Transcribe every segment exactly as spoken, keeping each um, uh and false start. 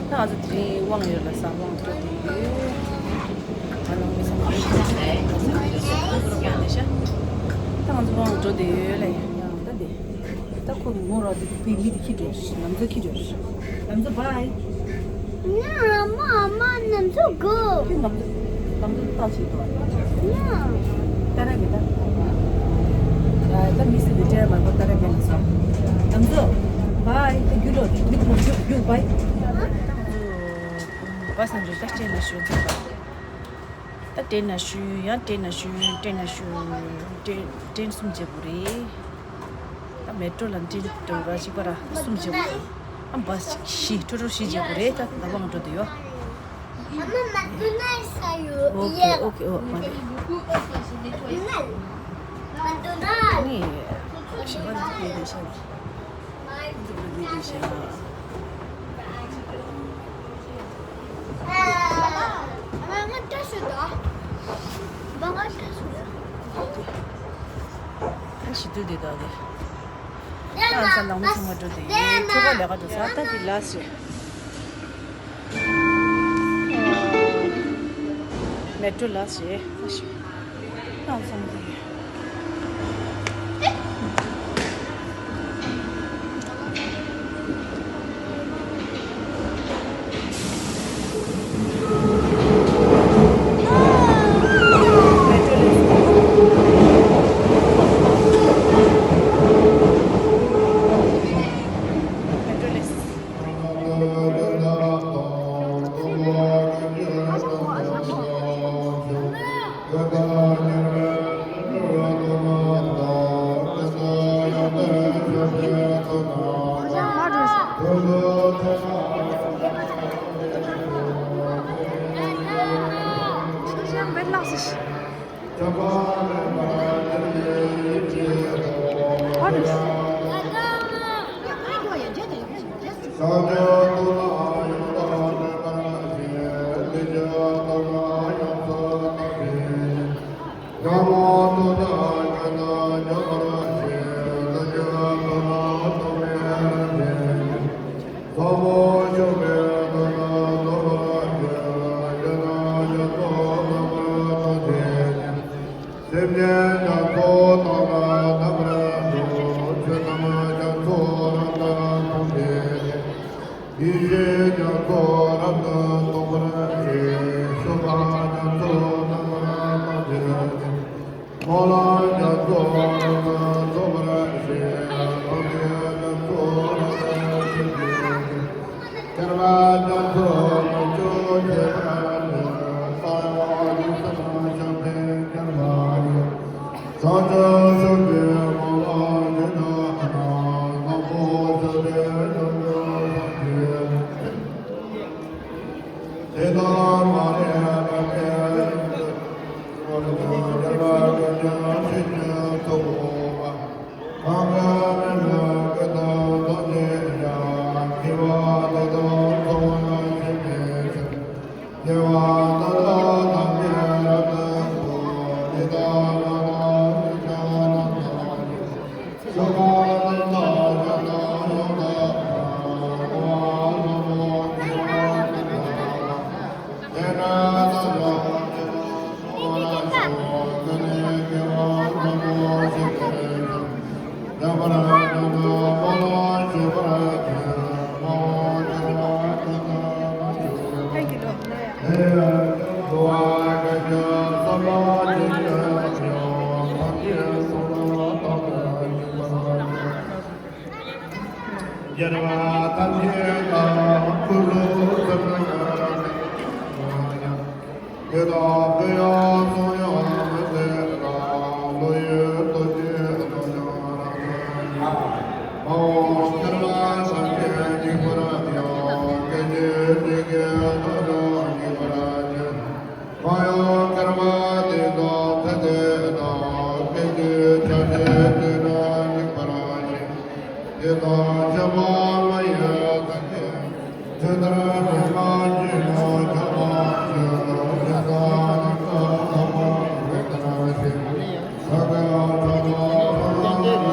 ད་ང་ཚོ་དེ་རིང་དབང་ཡོད་ལ་ས་དབང་འགྲོ་དེ་ཡོད། ང་རང་མི་ཚང་མ་ཡོད་ས་ཡོད་ས་ཡོད་ས་ཡོད་ས་ཡོད་ས་ཡོད་ཤ། ད་ང་ཚོ་དབང་འགྲོ་དེ་ཡོད་ལ་ཡང་ཡང་ད་དེ། ད་ཁོ་ངོ་ར་དེ་དེ་མི་དེ་ཁྱི་འགྲོ་ལམ་འཛོ་ཁྱི་འགྲོ་ལམ་འཛོ་བའི། ང་ཨ་མ་ཨ་མ་ལམ་འཛོ་གོ་ཁྱི་ལམ་འཛོ་ལམ་འཛོ་ལྟ་བྱེད་དོ། ང་ཏ་ར་གི་ད། ད་མི་སི་དེ་ཏྲེ་མ་གོ་ཏ་ར་གི་ན་སོ། ལམ་འཛོ་བའི་ད་རྒྱུ་ལོ་དེ་མི་དེ་མ་རྒྱུ་རྒྱུ་བའི། བ་སང་འགྲོ་ད་སྤྲད་ན་ཞུ་འཛིན་པ། ད་སྤྲད་ན་ཞུ་ཡང་སྤྲད་ན་ཞུ་སྤྲད་ན་ཞུ་སྤྲད་སྤྲད་གསུམ་བྱེད་དགོས་རེད། ད་མེ་ཏྲོ་ལ་འདྲེན་འགྲོ་ར་གཅིག་པ་ར་གསུམ་བྱེད་དགོས་རེད། ཨ་བ་བཞི་ཁྲོ་ཁྲོ་བཞི་བྱེད་དགོས་རེད། ད་ད་བང་འགྲོ་དུ་ཡོ། ཨ་མ་མ་དུ་ན་ས་ཡོ། ཨོ་ཁེ་ཡ་ཨོ་ཁེ་ཨོ་མ་རེད། ན་མ་དུ་ན་ནི་ཨ་ཞི་བ་ནི་ཁེ་དེ་ཤ་ནི་ཁེ་དེ་ཤ། ད་ཞི་དུལ་དེ་དག་གི་ད་ཨ་ས་ནང་མི་ཚང་མ་འགྲོ་དེ་ཁྱོ་ག་ལས་ཀ་འགྲོ་ས་ད་དེ་ལ་སི་མེ་ཏྲོ་ལ་སི་ད་ཨ་ས་ནང་དེ། ཡེ་ཤེས་རྒྱ་མཚོ་རབ་ཏུ་ཐོབ་པའི། ཤུགས་པ་རྒྱ་མཚོ་རྣམ་པར་སྤངས་ཏེ། སྨོན་ལམ་རྒྱ་མཚོ་རབ་ཏུ་ཐོབ་པར་བྱེད། ཐུགས་རྗེ་རྒྱ་མཚོ་རབ་ཏུ་ཐོབ་པའི། ཐེག་པ་རྒྱ་མཚོ་རྣམས་ཀྱི་ཁྱད་པར་ནི། ས་ཡོམ་ཡིད་བསམ་བྱང་ཆུབ་ཁྱད་པར་ཡོད། བྱང་ཆུབ་སེམས་དཔའི་སྨོན་ལམ་ཇི་ལྟར་ན། དང་པོ་ཞབས་པད་སྙོམས་འཇུག་སངས་རྒྱས། དེ་དང་མ་ལུས་པ་སྟེ། སྔོན་དུ་དགེ་བ་ཀུན་ཀྱང་ཕྱིན་ཅི་ཐུབ་པ། གང་གིས་མི་འགྲུབ་ཀུན་ཏུ་རྫོགས་ཕྱིར་ཡང་། སྐྱེ་བ་འདི་དག་ཐོབ་པར་བྱེད་པའི་ཕྱིར། སྐྱེ་བ་འདི་དག་ཐམས་ཅད་རབ་ཏུ་འཁོར། ཡི་དྭགས་ལ་དང་མི་ཆགས་རྣམས་དང་ནི། རྒྱལ་བ་ཐམས་ཅད་ཀྱང་ཀུན་སློང་ཟབ་མོ་ཡང་། དེ་དག་གུ་ཡངས་གསུང་ཡང་མི་ཟད་པ། བློ་ཡི་སྟོབས་ཀྱིས་རྣམ་ཀུན་རབ་ཏུ་ཡལ། མ་འོངས་ཤར་བ་སངས་རྒྱས་འཇིགས་པར་ཡང་། སྐད་ཅིག་གཅིག་གིས་རྣམ་ཀུན་འཇིག་པར་བྱེད། མ་ཡང་ཤར་བ་དེ་དག་ཚེ་འདི་དག་སྐད་ཅིག་ཕྱག་རྒྱའི་དུས་ན་འཇིག་པར་བྱེད། དེ་དག་ཆོས་པ་མ་ཡིན་སངས་རྒྱས། ཇི་ལྟར་སྲན་མ་གྱི་ནང་ཁྱབ་པ་བཞིན། དེ་དག་ཉིད་ཀྱང་ཐོག་མར་འཇིག་པར་བྱེད། ས་ག་ས་ག་ས་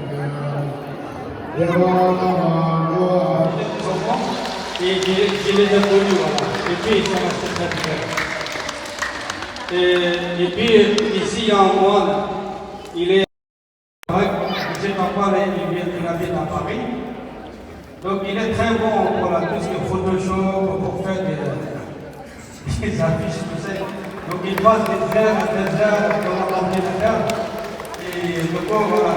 ག་ས་ག། Et je, je les ai connus, voilà. Et puis, ils sont restés très fidèles. Et, et puis, ici, il y a un moine, il est, ouais, je sais pas quoi, là, il vient de la ville à Paris. Donc, il est très bon pour la, tout ce qui est Photoshop, pour faire des, des affiches, tout ça. Donc, il passe des heures et des heures devant l'ordinateur. Et le pauvre, voilà,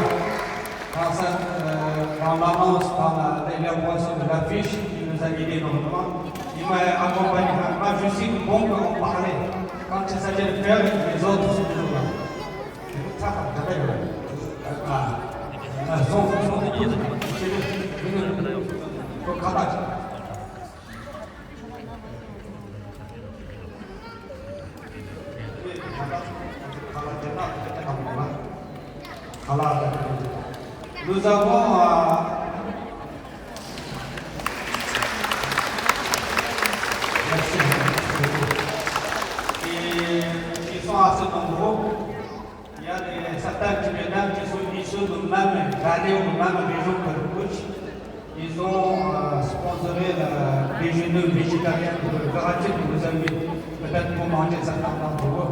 dans sa, euh, dans l'annonce, dans la, les, les points de l'affiche, il nous a aidés énormément. Il m'a accompagné. Moi, je suis bon pour en parler. Quand il s'agit de faire, les autres sont toujours là. ཚ་ཁ་བརྡ་ཡོད། ཨ། ཨ། སོང་སོང་སོང་། ཁྱེད་ཁྱེད་ཁྱེད་ཁོ་ཁ་ཐག Nous avons, euh, merci, merci beaucoup. Et ils sont assez nombreux. Il y a des, certains Tibétains qui sont issus de même vallée ou de même région que le Kutch. Ils ont, euh, sponsorisé le déjeuner végétarien pour le gratuit que vous avez peut-être pour manger certains d'entre vous.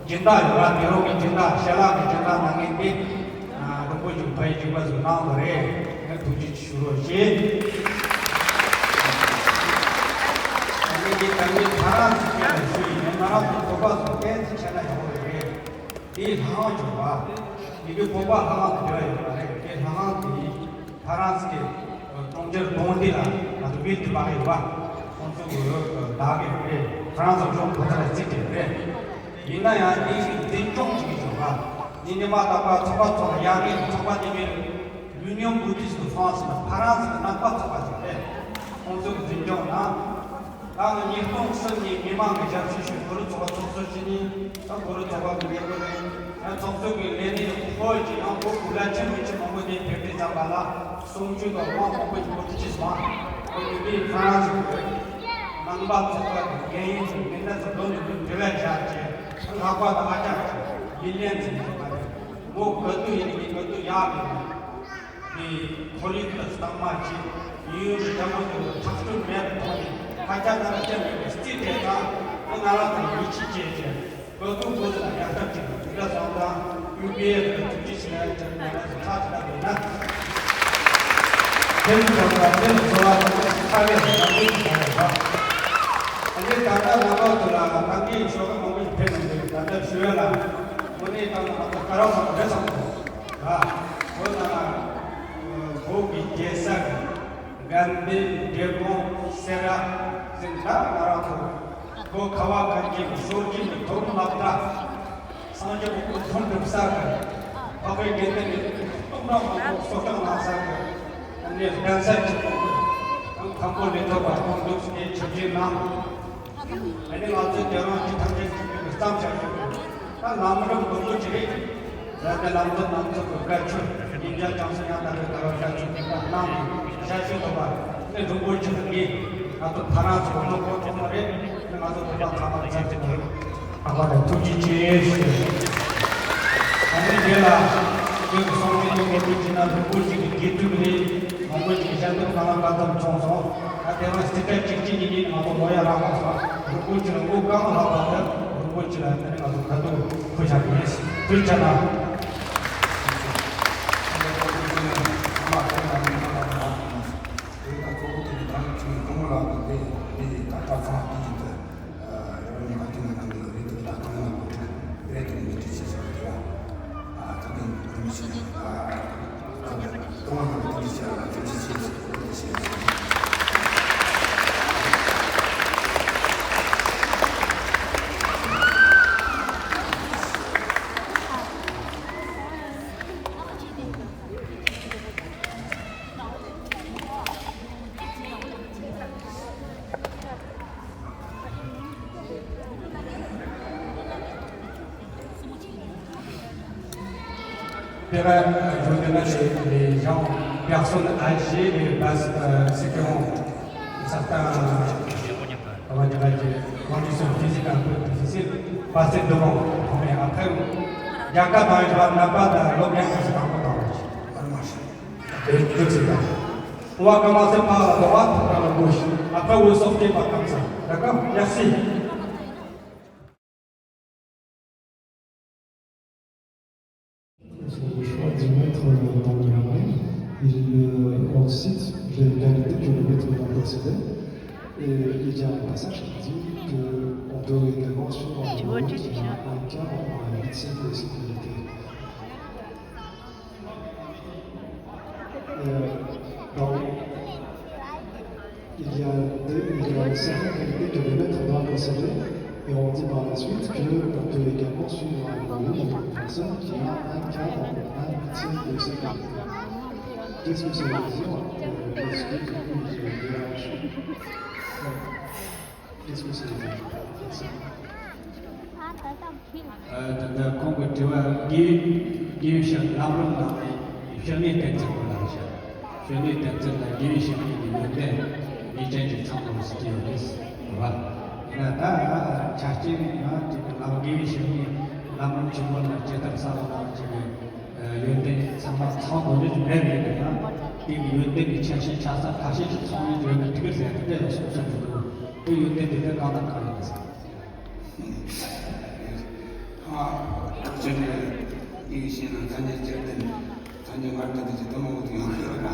སྦྱིན་བདག་ཡོད་ར། དེ་རོགས་ཀྱི་སྦྱིན་བདག་ཞལ་ལག་གི་སྦྱིན་བདག་གནང་མཁན་དེ། ཨ། རིན་པོ་ཆེ་ཕ་ཡུལ་གཅིག་པ་ཚོས་གནང་བ་རེད། ངས་ཐུགས་རྗེ་ཆེ་ཞུ་རོགས་བྱེད། ཨ་ནི་འདི་ད་ངས་ང་རང་ཚོ་སྐད་ནས་ཞུ་ཡིན། ང་རང་ཚོ་བོད་པ་ཚོ་ཏོག་ཙམ་བྱས་ན་ཡག་པོ་རེད། དེའི་ལྷ་ཁང་བྱུང་བ། ཡིན་གྱི་བོད་པ་ལྷ་ཁང་དུ་འབྲེལ་བ་ཡོད་པ་རེད། དེ་ལྷ་ཁང་དེ་ཧྥ་རན་སི་གི་གྲོང་ཁྱེར་དོན་ཏེ་ལ་ང་ཚོ་བིལ་དུ་བག་ཡོད་པ། ཁོང་ཚོ་གི་བདག་གི་རེད། ཧྥ་རན་སི་གཞུང་ཕོ་ཚ་ལ་རྩིས་དེ་རེད། ཡིན་ན་ཡང་དེའི་འཛིན་སྐྱོང་བྱེད་ཀྱི་བྱུང་བ། ཡིན་གྱི་མ་ཐག་པ་ཚོགས་པ་ཚོ་ལ་ཡར་རྒྱས་ཀྱི་ཚོགས་པ་དེ་གའི་L'Union Bouddhiste de France ལ་ཧྥ་རན་སི་གི་ནང་པ་ཚོགས་པ་ཞིག་རེད། ཁོང་ཚོ་གི་འཛིན་སྐྱོང་ནང་། ད་ང་ཉིས་སྟོང་གསུམ་ནས་མི་མང་གི་ཞབས་ཞུ་ཞུས། གུ་རུ་ཚོགས་པ་ཚོགས་གཙོ་བྱས་ནས། ད་གུ་རུ་ཚོགས་པ་གི་ལས་འགུལ་ནས། ཡང་ཚོགས་གཙོ་གི་ལས་གནས་ཁོ་ཡི་ཡང་སྒོ་གུ་ལ་ཆེན་མི་ཆེན་མང་པོ་དེ་ཕེབས་དུས་ཙམ་པ་ལ་གསུང་ཆོས་དང་དབང་མང་པོ་ཞིག་གོ་སྒྲིག་བྱས་སོང་། ཁོ་གི་དེའི་ཧྥ་རན་སི་གི་ནང་པ་ཚོགས་པ་གི་འགན་ཡིན་ཟེར། མི་སྣ་ཚོ་ལོ་ནས་ལོ་དུ་ལ་བཞག་བྱས། ལྷག་པར་དུ་ཨ་ཅག་ཅིག་ལི་ལན་ཟེར་ནས་མ་རེད། མོ་ག་དུས་ཡིན་ནའི་ག་དུས་ཡག་གི་རེད། དེ་ཁོར་ཡུག་ལ་གཙང་མ་བྱེད། ཡུལ་གྱི་འགྲམ་པ་དུ་ཁྲག་སྐྱོན་མེད་པར་མཐོང་ནས། ཁ་ཆག་ན་ར་སྐྱ་མེད་པའི་རྩིས་སྤྲད་ཙང་། ཨ། ང་རང་ཚོ་ཡིད་ཆེས་བྱས་བྱས། བོད་ཕྲུག་བོད་ཚོ་ལ་ཡག་ཐབས་ཅིག་དེ་འདྲ་སོང་ཙང་། ཡུ་པི་ཨེ་ལ་ཐུགས་རྗེ་ཆེ་ལབ་ཡ་དེ་ང་རང་ཚོ་ཁྲག་ཅིག་ལ་མེད་ན། དེ་ཚོ་ཚང་མ་དེ་ལ་འཚོ་བ་དང་ཁ་བའི་ལམ་ལུགས་ཀྱི་བྱ་བ་རེད་པ། ཨ་ནི་ད་ལྟ་ནང་ལོགས་དུ་ལ་ད་ངས་ཤོག་ཁ་མང་པོ་ཞིག་ཕེབས་གནང་འདུག་ད་ལྟ་ཞུ་ཡ་ལ་དངོས་གནས་ད་ང་ཚོ་དཀའ་རག་ཚང་མ་རེད་བསམ་འདུག་ཨ། བོད་ནང་ལ་བོད་ཀྱི་རྒྱལ་ས་དགའ་ལྡན། འབྲས་སྤུངས། སེ་ར། ཟེར་ད་ང་རང་ཚོ་བོད་ཁ་བ་གངས་ཅན་གྱི་ཤོར་སྐྱིད་ཀྱི་དོ་རུང་ལག་བྲག་སངས་རྒྱས་ཀྱི་སྐུ་འཁྲུངས་གྲུབ་ས་གི། འཕགས་པའི་དགེ་འདུན་གྱི་སྟོང་ཕྲག་མང་པོ་གསོ་སྐྱོང་གནང་ས་གི། ཨ་ནི་གདན་ས་ཆེན་པོ་དང་མཐོན་པོ་ལས་ཐོག་པ་ཁོང་འདུག་སེ་ཆིབས་བསྒྱུར་གནང་། ཨ་ནི་ང་ཚོའི་རྒྱལ་དབང་གི་ཐམས་ཅད་མཁྱེན་པའི་བསམ་འཆར་ཞུ། ད་ལམ་རིམ་མང་པོ་ཅིག་རེད། ད་ལྟ་ལམ་འཛོམས་རྣམ་ཚོགས་ཀྱི་བཀའ་ཆོས། ཉིན་ཞག་བྱང་སེམས་ཡང་དག་པའི་ལྟ་བ་བཀའ་ཆོས་འདི་དག་གནང་ནས་ཞལ་བཞུགས་ཐུབ་པ་ནི་རིན་པོ་ཆེ་ལ་ངས་ང་ཚོ་ཕ་རང་ཚོ་བློ་ཁོག་ཐོག་མ་རེད། ནི་ང་ཚོ་བོད་པ་ཚང་མར་འཚམས་འདྲི་ཞུ། ཨ་ཕ་ལ་ཐུགས་རྗེ་ཆེ་ཞུ། ད་ནི་དེ་ལ་ཁྱོད་ཀྱི་གསུང་ཆོས་འདི་ངོ་སྤྲོད་བྱས་ན་རིན་པོ་ཆེ་གི་དགེ་ཕྲུག་རེད། མང་པོ་ཞིག་གིས་ཞལ་འདེབས་གནང་བ་དགའ་ཚོར་བྱུང་སོང་། ད་དེ་རིང་སྤྱི་ཟླ་གཅིག་གཅིག་གཉིས་ཀྱི་ང་ཚོ་ལོ་ཡར་རག་པ་སོང་། རིན་པོ་ཆེ་ལ་མགོ་རྐང་ལག་པ་དེ་རིན་པོ་ཆེ་ལ་དེ་ནི་ང་ཚོ་དགའ་སྡུག་ཕུལ་བྱ་གི་ཡིན། ཐུགས་རྗེ་གནང་། Terrain, euh, je vais donner les, les gens, personnes âgées, les bas-, euh, ceux qui ont certains, euh, comment dirais-je, conditions physiques un peu difficiles, passer devant. Mais après, il y a quatre ans, je vois, n'a pas de l'ambiance dans le temps. Je sais pas. On va commencer par la droite, par la gauche. Après, vous sortez par comme ça. D'accord ? Merci. Le choix du maître dans le jardin, il, euh, on cite les qualités que le maître va posséder. Et il y a un passage qui dit que on peut également suivre un Tu vois, tu dis bien. Un cadre, un rituel de sécurité. Euh, donc, il y a des, il y a certaines qualités que le maître doit posséder, et on dit par la suite que on peut également suivre un modèle d'une personne qui a un cadre, un rituel de sécurité. Qu'est-ce que ça veut dire ? Euh, parce que du coup, il y a, Qu'est-ce que c'est que ça ? ཨ། ད་ལྟ་ཁོང་གི་དྲི་བ་དགེ་དགེ་བའི་བཤེས་གཉེན་ལམ་རིམ་ནང་ནས་བཤེས་གཉེན་བསྟེན་ཚུལ་སྐོར་ལ་རེད་ཤག་བཤེས་གཉེན་བསྟེན་ཚུལ་དང་དགེ་བའི་བཤེས་གཉེན་གྱི་ཡོན་ཏན་ངེས་ཅན་གྱི་ཚང་དགོས་ཟེར་གྱི་ཡོད་རེད། རེད་བ། ཡིན་ན་ད་ཆ་རྐྱེན་ཡང་དེ་གི་ལམ་དགེ་བའི་བཤེས་གཉེན་ལམ་རིམ་ཆེན་མོ་ལ་ཇི་ལྟར་གསལ་བ་ནང་བཞིན་གྱི་ཡོན་ཏན་ཚང་མ་ཚང་དགོས་རྒྱུ་མེད་རེད་འདུག་ན། དེ་གི་ཡོན་ཏན་གྱི་ཆ་ཤས་ཆ་ཚང་ཁ་ཤས་ཤིག་ཚང་ཡོད་ཀྱི་ཡོད་ན་འགྲིག་གི་ཟེར་ཏེ་དེ་ལ་གསུངས་ཚུལ་འདུག་དེ་ཡོན་ཏན་དེ་ལས་གང་དང་གང་ཡིན་ཟེར། ཨ། ཁྱོད་ཀྱིས་ཡིད་ཤེས་ན་མཚན་ཉིད་སྤྱིར་བསྟན། མཚན་ཉིད་མངོན་བསྟན་དེ་ཇི་ལྟར་མང་པོ་དུ་ཡོང་གི་ཡོད་ན།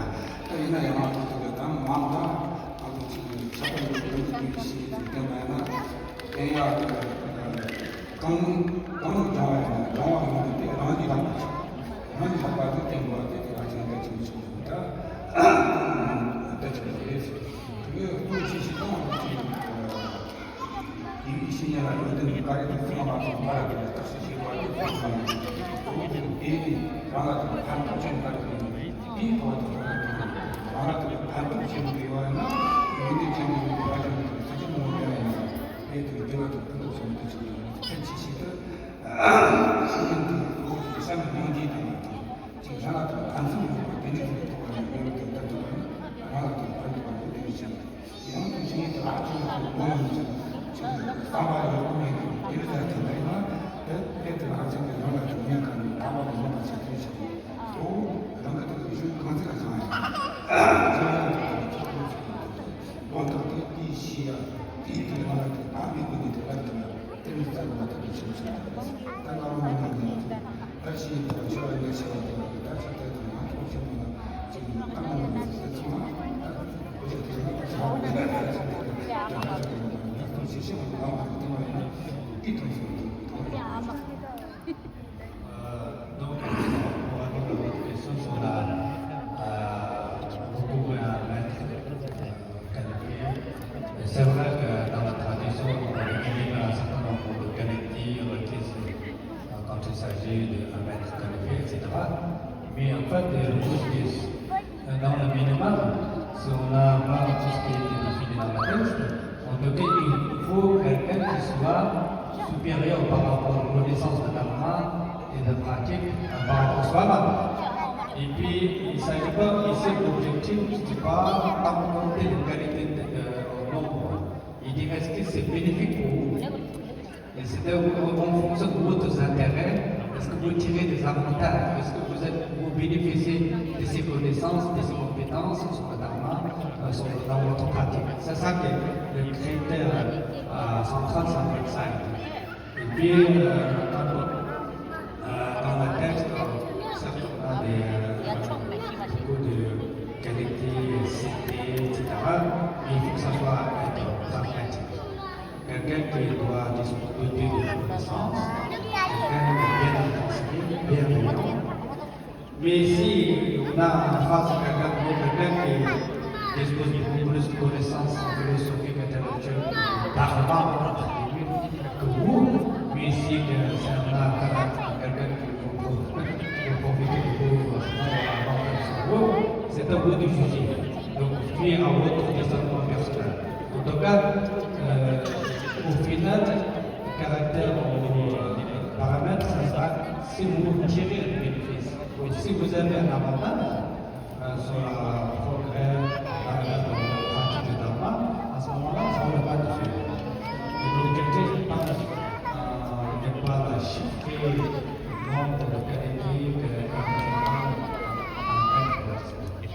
ད་ཡིན་ན་ཡང་ང་ཚོ་དེ་དང་མང་དང་ང་ཚོ་ཅིག་ཁྱད་པར་ཡོད་པའི་ཡིད་ཤེས་དེ་བསྟན་པ་ཡིན་ན། དེ་ཡང་གང་གང་སྦྱོང་བ་ཡིན་ན་སྦྱོང་བ་ཡིན་ན་དེ་རང་གིས་ལྷག་པ་ཆགས། རང་གིས་ལྷག་པ་དེ་བསྟན་དགོས་པ་དེ་དེ་རང་བཞིན་གྱིས་ཆོས་ཆོས་ད་ལྟ་ཆོས་རེད། དེ་ལྟར་ཅིག་གཏོང་བ་ཅིག་ཡིད་ཤེས་ཉིད་ལ་ཡོན་ཏན་གྱི་བཀའ་དྲིན་དུ་བསམ་པ་དང་བར་དུ་བརྟག་ཞིབ་བྱེད་པ་དེ་ཐོག་མ་ཡིན། འོ་དེ་དེ་ནི་རང་ལ་དང་ཕན་ཐོགས་ཅན་བཀའ་དྲིན་ཡིན། དེའི་ཐོག་ཏུ་རང་ལ་དང་ཕན་ཐོགས་ཅན་དུ་ཡོད་པ་ཡིན་ན་ཡོན་ཏན་ཅན་དུ་ཡོད་པ་ཡིན་ན་ཚེ་ཆུང་ངུ་ཡང་ཡིན་ན་དེ་དུ་དེ་ལ་དང་ཕན་ཐོགས་ཅན་དུ་ཅིག་ཡོད་ན་ཕན་ཆེ་ཞིག་ཏུ་ཤེས་ཡོན་དུ་འོ་དེ་བསམ་ཡོང་གི་དང་དང་ཅིག་རང་ལ་དང་ཕན་ཐོགས་ཡོད་པ་དེ་འདྲ་ཞིག་ཐོག་ལ་ཡོད་པ་དེ་ལྟར་དུ་རང་ལ་དང་ཕན་ཐོགས་པ་དེ་འདྲ་ཞིག་ཡང་དུ་ཞིག་ཡིན་དུ་ཨ་ཅུང་དུ་མོ་ཡང་ཅིག་ཅིག་བསམ་པ་ཡོད་པ་མེད་དུ་དེ་རིགས་ལ་དེ་འདྲ་ཡིན་ན་དེ་དེ་དུ་ཨ་ཅང་གི་རང་ལ་དུ་ཉན་ཁ་ནས་བསམ་པ་ལ་ཡོང་བ་བྱེད་དུས་ཤིག་ཨོ་རང་གི་དུ་ཞུ་གང་ཚིག་ཨ་ཅང་ཡང་ཅང་ཡང་དུ་ཚོགས་དུ་ཚོགས་དུ་དོན་དག་དེ་དེའི་ཤེས་ཡ་དེའི་དུ་རང་ལ་དུ་ཨ་མི་གུ་ནས་དེ་ལ་དུ་ལ་དེ་མི་རྩ་བ་དུ་དུ་ཆེན་ཆེན་དུ་ད་ལ་རང་མ་ནས་ནས་དུ། ད་ཤེས་ཡོན་དང་ཤེས་པ་ཉེར་ཆེ་བ་དེ་ལ་ད་ཆ་ཚད་དང་ང་ཐོག་ཆེན་མོ་ལ་ཅིག་ཡོད་ཨ་མ་ལ་ཟེར་ཚང་མ་ད་བུ་ཆ་དེ་ལ་ད་ཆ་བ་དེ་ལ་ད་ཆ་དེ་ལ་ད་ཆ་དེ་ལ་ད་ཐོག་ཆེ་ཤེས་པ་དེ་ལ་མ་དེ་མ་ཡིན་ན་དེ་ཐོག་ཆེན་མོ་དེ་ཐོག་ཆེན་མོ། Donc, on va nous retrouver ce soir-là, euh, beaucoup, euh, maîtres, euh, qualifiés. Et c'est vrai que dans la tradition, on a émis un certain nombre de qualités requises, euh, quand il s'agit d'un maître qualifié, et cetera. Mais en fait, euh, je dis, euh, dans le minimum, si on n'a pas tout ce qui est défini dans le texte, en tout cas, il faut quelqu'un qui soit supérieur par rapport aux connaissances de Dharma et de pratique, euh, par rapport au Swama. Et puis, il ne s'agit pas ici de l'objectif, je ne sais pas, d'augmenter les qualités de, de, au nombre. Il dit, est-ce que c'est bénéfique pour vous ? Et c'est en, en fonction de vos intérêts, est-ce que vous tirez des avantages, est-ce que vous êtes, vous bénéficiez de ces connaissances, de ces compétences sur le Dharma, euh, sur, dans votre pratique. C'est ça qui est le critère, euh, central, ça peut être ça. Et puis, euh, dans, euh, dans le texte, euh, certes, on a des, euh, beaucoup de qualités citées, et cetera. Mais il faut que ça soit être pragmatique. Quelqu'un qui doit discuter de connaissances, quelqu'un de bien intentionné, bienveillant. Mais si on a en face quelqu'un, quelqu'un qui dispose beaucoup plus de connaissances scientifiques, intellectuelles, d'argent, que vous, mais si que c'est un, quelqu'un qui vous, vous profitez de vous, c'est à vous de juger. Donc, fiez à votre discernement personnel. En tout cas, euh, au final, caractère ou, euh, paramètre, ça sera si vous tirez le bénéfice. Donc, si vous avez un avantage, euh, sur le progrès, euh, dans la pratique du Dharma, à ce moment-là, ça ne vaut pas de suivre. Et l'objectif n'est pas de, euh, n'est pas de chiffrer le nombre de qualités que, qu'un musulman, euh, a.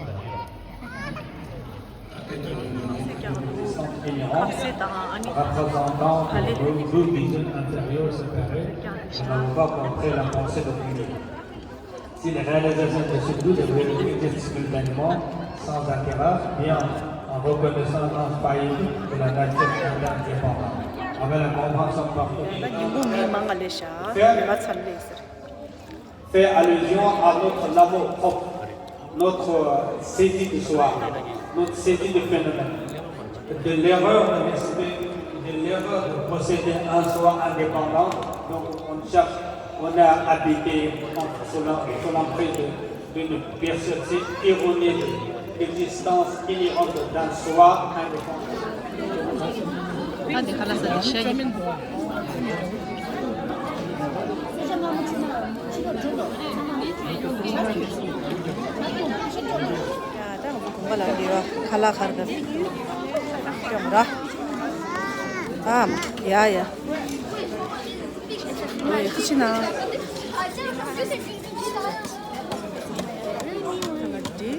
ཁ་ཟས་དང་ཨ་ནི་ཕ་ལེ། Représentant de deux visions intérieures séparées, on ne va pas après la pensée de Mimi. Si les réalisations de ce doux développement existent simultanément, sans intervalle, bien en reconnaissance infaillible de la nature interdépendante, avec la compréhension parfaite. ད་ཉིན་གུང་མི་མང་ང་ལས་ཤག་ལས་ཀ་ཚར་ལས་ཟེར། Fait allusion à notre l'amour propre, notre saisie de soi, notre saisie du phénomène, de l'erreur de l'esprit, de l'erreur de posséder un soi indépendant. Donc on cherche, on est habité entre, sous l'em-, sous l'emprise de, d'une perception erronée de l'existence inhérente d'un soi indépendant. ཨ་འདི་ཁ་ལག་ཟ་ནི་ཤ་ཡིན། ཡ་ད་ང་ཚོ་དགོན་པ་ལ་འདི་བ་ཁ་ལག་ཁར་ག་སྐྱོང་ར། ཨ་མ་ཡ་ཡ། ཨོ་ཡ་ཁ་ཕྱི་ན། འདི།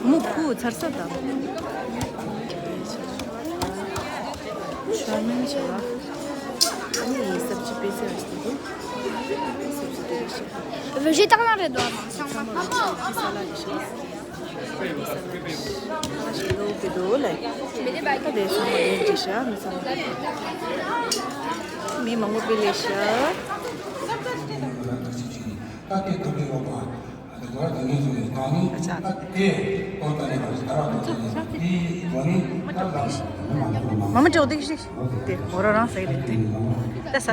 མུ་ཁུ་ཚར་ས་དང་། ཤ་མིན་བྱ་བ། ཨ་ནི་སབ་ཅི་པེ་ཚེ་རེ་ཞིག་འདུག་སབ་ཅི་དེ་རེ་ཞིག་Vegetarian རེད་འདུག་ཨ་མ། ཚང་མ་ལ་ཤ་ཁི་ས་ལ་རེ་ཞིག་ཁི་ས་ལ་རེ་ཞིག་ཁ་ཤས་འདུག་གི་འདུག་ལེ། ད་དེ་ཚང་མ་ལེན་དྲི་ཤ་མི་ཚང་མ། མི་མང་པོ་པེ་ལེ་ཤ། ད་དེ་ཐུགས་རྗེ་གནང་། མ་མ་ཅོག་འདི་ཞིག་དེ་མོ་རང་རང་ཟེར་རེད་དེ། ད་ས་ས།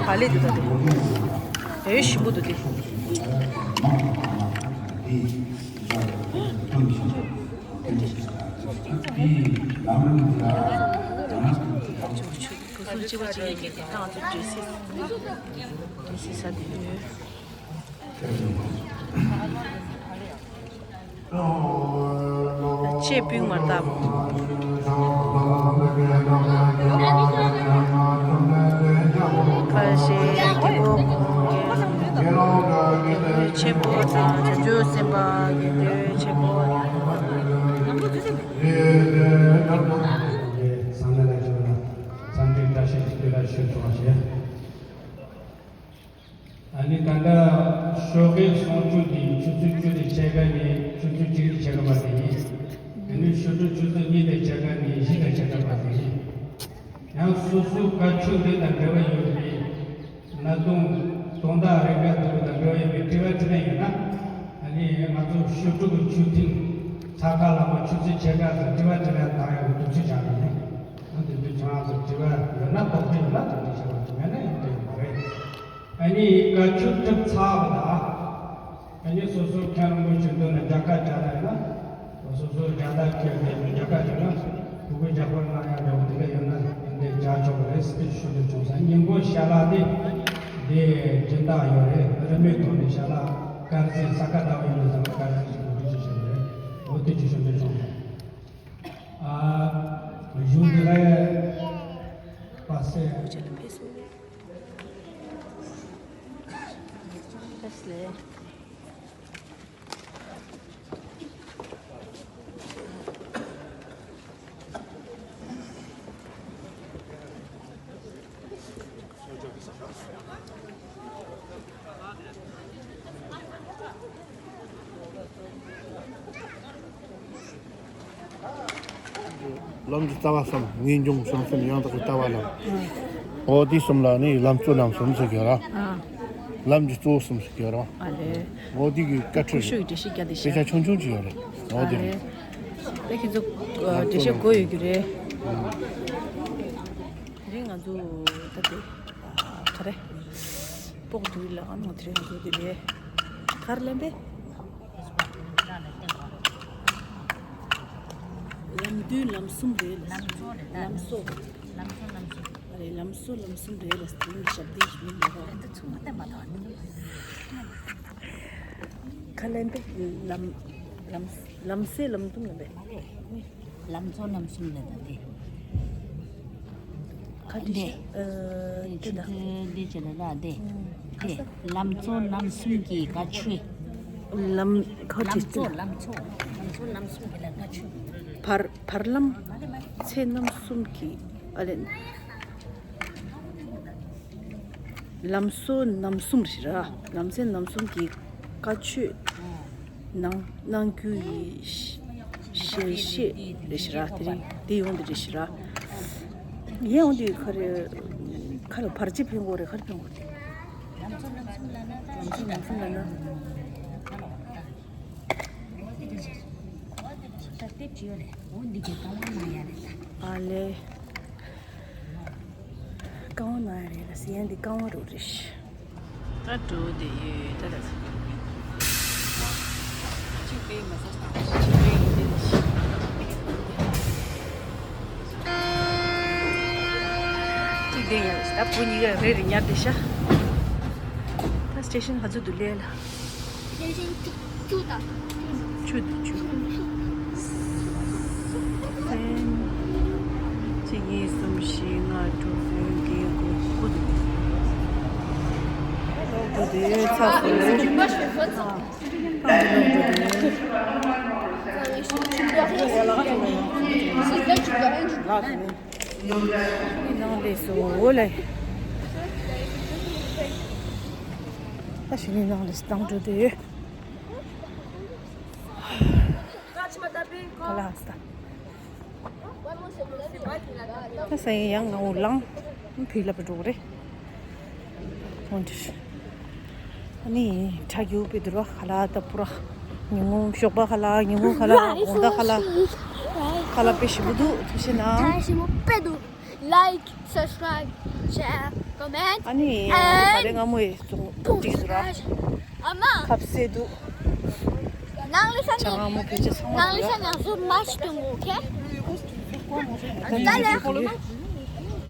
ག་ལེ་འདུག་ད་དེ། དེ་ཞིམ་པོ་འདུག་དེ། ཆུ་ཆུ་གཅིག་གཅིག་ཡིན་གྱི་ད་ང་ཚོ་འདྲེ་སི་འདྲེ་སི་ས་དེ་ཡོད། ཆེས་སྤུས་མར་བཏབ། ཁ་ཤས་དེ་ཆེན་པོ་དང་བྱང་ཆུབ་སེམས་དཔའ་དགེ་འདུན་ཆེན་པོ། བསམ་ལས་ལ་བྱོན་ལ་བསམ་འགྲུབ་བཀྲ་ཤིས་ཀྱི་སྤྱོད་ལ་ཞུ་ཆོག་ཞེས། ཨ་ནི་ད་ལྟ་ཤོག་གེ་སྲུང་སྐྱོབ་ཀྱི་ཆུ་ཚོད་བཅུ་དང་ཕྱེད་ཀ་ནས་ཆུ་ཚོད་གཅིག་དང་ཕྱེད་ཀ་བར་དེ་ཡིན། ཨ་ནི་ཆུ་ཚོད་ཆུ་ཚོད་གཉིས་དང་ཕྱེད་ཀ་ནས་བཞི་དང་ཕྱེད་ཀ་བར་དེ་ཡིན། ཡང་སོ་སོའི་དཀའ་སྤྱད་འདི་དང་འབྲེལ་བ་ཡོད་པའི་གནད་དོན་དོན་དག་རེ་འགའ་འདུག་དང་འབྲེལ་བ་ཡོད་པའི་དྲི་བ་དྲི་ལན་ཡོད་ན། ཨ་ནི་ང་ཚོ་ཤོག་ཕྲུག་གི་ཆོས་ཐིང་ཚ་ཁ་ལ་མ་ཆུ་ཚོད་ཕྱེད་ཀ་ཙམ་དྲི་བ་དྲི་ལན་བཏང་ཡག་གི་དུས་ཚོད་བཞག་གི་ཡིན། ཨ་དེ་དུས་ཁྱེད་རང་ཚོ་དྲི་བ་ཡོད་ན་དོགས་པ་ཡོད་ན་དེ་འདྲ་བཤད་པ་དེ་མེད་ན་ཡང་དེ་ཡོད་མ་རེད། ཨ་ནི་བཀའ་ཆོས་ཁྲིད་ཚར་བ་དང་། ཨ་ནི་སོ་སོའི་མཁན་རིན་པོ་ཆེ་མདུན་ལ་མཇལ་ཁ་བཅར་ཡོད་ན། སོ་སོའི་མཇལ་དར་ཁྱེར་ཏེ་མཇལ་ཁ་བཅར་ན། གུས་པ་མཇལ་ཁ་གནང་ཡག་འདྲ་བོ་དེ་འདྲ་ཡོད་ན་འདི་འདྲ་བཅར་ཆོག་གི་རེད་ཟེར་ཞུ་འདོད་བྱུང་སོང་། ཉིན་གུང་ཞལ་ལག་དེ་འདི་སྦྱིན་བདག་ཡོད་རེད། རིན་མེད་ཐོག་ནས་ཞལ་ལག་དཀར་ཟས་ས་ག་ཟླ་བ་ཡིན་ན་ཟ་མ་དཀར་ཟས་ཞིག་གོ་སྒྲིག་བྱེད་བཞིན་ཡོད་རེད། འོ་དེ་ཅིག་ཞུ་འདོད་བྱུང་སོང་། ཨ། གཞུང་འདི་ལ་པ་སེ། ལམ་གྱི་རྩ་བ་གསུམ། ངེས་འབྱུང་བྱང་སེམས་ཡང་དག་པའི་ལྟ་བ་ལམ། འོ་དེ་གསུམ་ལ་ནི་ལམ་གཙོ་རྣམ་གསུམ་ཟེར་གྱི་ཡོད་ར། ལམ་གྱི་གཙོ་བོ་གསུམ་ཟེར་གྱི་ཡོད་ར། ཨ་ལེ། འོ་དེ་གི་བཀའ་ཁྲིད། ཀུ་ཤུ་ཡི་འགྲེལ་བཤད་རྒྱག་དེ་དཔེ་ཆ་ཆུང་ཆུང་ཅིག་ཡོད་རེད། འོ་དེ་རེད། ད་ཁྱེད་ཚོ་འགྲེལ་བཤད་དགོས་ཡོད་ཀྱི་རེད། དེ་རིང་ང་ཚོ་ད་དེ་ག་རེ། སྤོག་དུས་ལ་ཨ་ནོ་དེ་རིང་ང་ཚོ་དེ་རེད། ག་རེ་ལབ་པས། ལམ་བདུན་ལམ་གསུམ་རེད་ལ། ལམ་གཙོ་རེད་ད། ལམ་གཙོ། ལམ་གཙོ་ལམ་གསུམ་རེད། ལམ་གཙོ་ལམ་གསུམ་རེད་ལ། དེ་ནི་ཞབས་བརྟན་ཞུ་ཡིན་ལ། ད་ཚུགས་མ་བསྟན་པ་དང་ནི། ག་ལམ་པས་ལམ། ལམ། ལམ་སེ་ལམ་དུམ་ལམ་པས། མ་རེད། ལམ་གཙོ་ལམ་གསུམ་རེད་ད་དེ། ག་ འདི། འདི་ཆུ་ཚོད་འདི་བྱས་ལ་ལ་འདི། འདི་ལམ་གཙོ་རྣམ་གསུམ་གྱི་བཀའ་ཆོས། ལམ་ཁ་ལམ་གཙོ་ལམ་གཙོ་ལམ་གཙོ་རྣམ་གསུམ་གྱི་ལ་བཀའ་ཆོས། བར་བར་ལམ་ཚེ་རྣམ་གསུམ་གྱི་ཨ་ལེ། ལམ་གཙོ་རྣམ་གསུམ་རེད་ར། ལམ་ཚེ་རྣམ་གསུམ་གྱི་བཀའ་ཆོས་གནང་གནང་རྒྱུ་ཡི་ཞལ་བཞེས་རེད་ཤི་ར། དེ་རིང་དེ་ཡོང་དེ་རེད་ཤི་ར། ཡས་འོང་དེ་ག་རེ། ག་རེ་བར་ཆད་ཕན་གོ་རེད། ག་རེ་ཕན་གོ་རེད། ལམ་གཙོ་རྣམ་གསུམ་ལ་ན་ལམ་གཙོ་རྣམ་གསུམ་ལ་ན། ད་ལྟེབ་ཅི་ཡོད་རེད། འོ་འདི་གི་རྐང་བ་ན་ཡ་རེད་ད། ཨ་ལེ། རྐང་བ་ན་ཡ་རེད་ལ་ཟེར་ཡ་འདི་རྐང་བ་རུ་རེད་ཤི། ད་འགྲོ་བསྡད་ཡོད་ད་ལ། གཅིག་པའི་མ་ཟ་དང་གཅིག་པའི་ཡིན་དེ་ལ་ཤི། གཅིག་བསྡད་ཡ་ད་བུ་གཉིས་ཀ་རེ་རེ་ཉར་བསྡད་ཤག་ད་སི་ཊེ་ཤན་ག་ཚོད་འདུག་ལས་ལ། སི་ཊེ་ཤན་བཅུ་བཅུ་དང་། བཅུ་དང་བཅུ། སེམས། གཅིག་གཉིས་གསུམ་བཞི་ལྔ་དྲུག་བདུན་བརྒྱད་དགུ་དགུ་འདུག་དགུ་དེ་ཚགས་སུ། ནང་ལས་སུ་འོ་ལས། ད་ཞི་ནི་ནང་ལས་སུ་བཏང་འགྲོ་དེ། ག་ལ་ཧ་སྟ། ད་ས་ཡི་ཡང་ང་འུ་ལང་། ཕི་ལ་པ་འགྲོ་རེད། འོན་ཏེ། ཨ་ནི་ཁྲ་རྒྱུ་པའི་དུར་བ་ཁ་ལ་ད་པུ་ར། ཉིན་གུང་ཞོགས་པ་ཁ་ལ། ཉིན་གུང་ཁ་ལ། དགོང་དག་ཁ་ལ། ཁ་ལ་དཔེ་ཞིམ་པོ་འདུག་ཐུགས་ཤེས་ན། ཁ་ལ་ཞིམ་པོ་དཔེ་འདུག Like, subscribe, share, comment. ཨ་ནི་and ད་རེས་སྔ་མོ་ཡི་ཙུང་འགྲིག་འདུག་ར། ཨ་མ། ཁབ་སེ་འདུག་ནང་ལ་ས་ཆ་ནས་སྔ་མོ་བེད་སྤྱོད་ཚང་མ་ནང་ལ་འདུག་ས་ནས་སུ་མ་ཤི་དུ་ངུ་ཁེ། ར། ད་ལ།